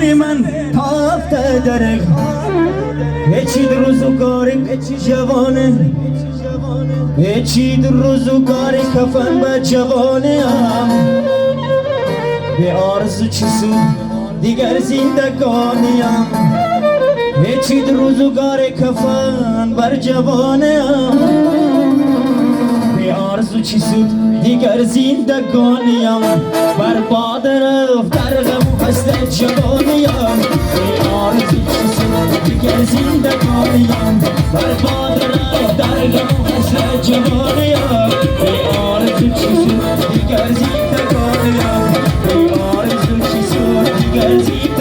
سر من تافته درک پیچید روزگار جوانه پیچید روزگار کفن به جوانیم به آرزو چی سود دیگر زندگانیم پیچید روزگار کفن بر جوانیم به آرزو چی سود دیگر زندگانیم برباد رفت در غم و حسرت جوانیم به آرزو چی سود دیگر زندگانیم برباد رفت در غم و حسرت جوانیم به آرزو چی سود دیگر زندگانیم به آرزو چی سود دیگر زندگانیم.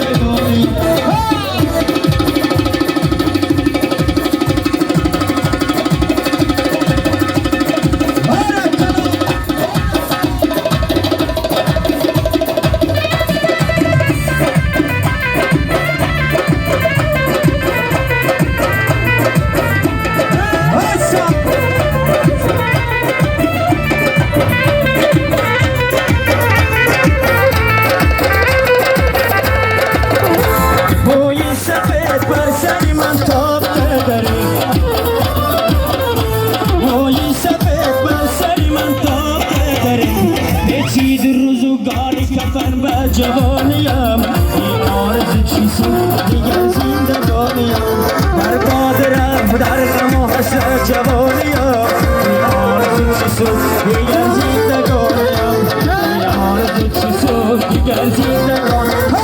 جوانیم بی آرزو چی سود دیگر زندگانیم برباد رفت در غم و حسرت جوانیم بی آرزو چی سود دیگر زندگانیم بی آرزو چی سود دیگر زندگانیم.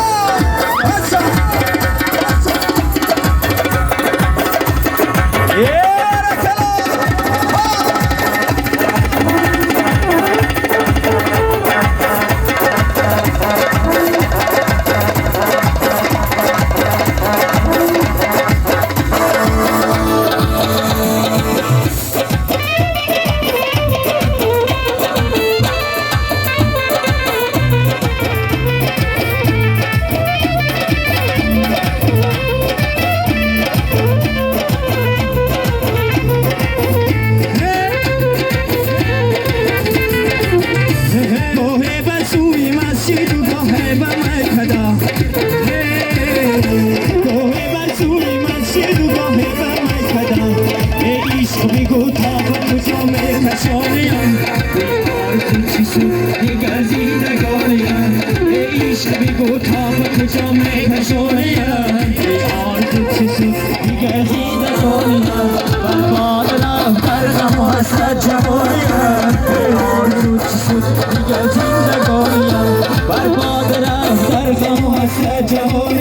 برباد رفت در غم و حسرت جوانیم.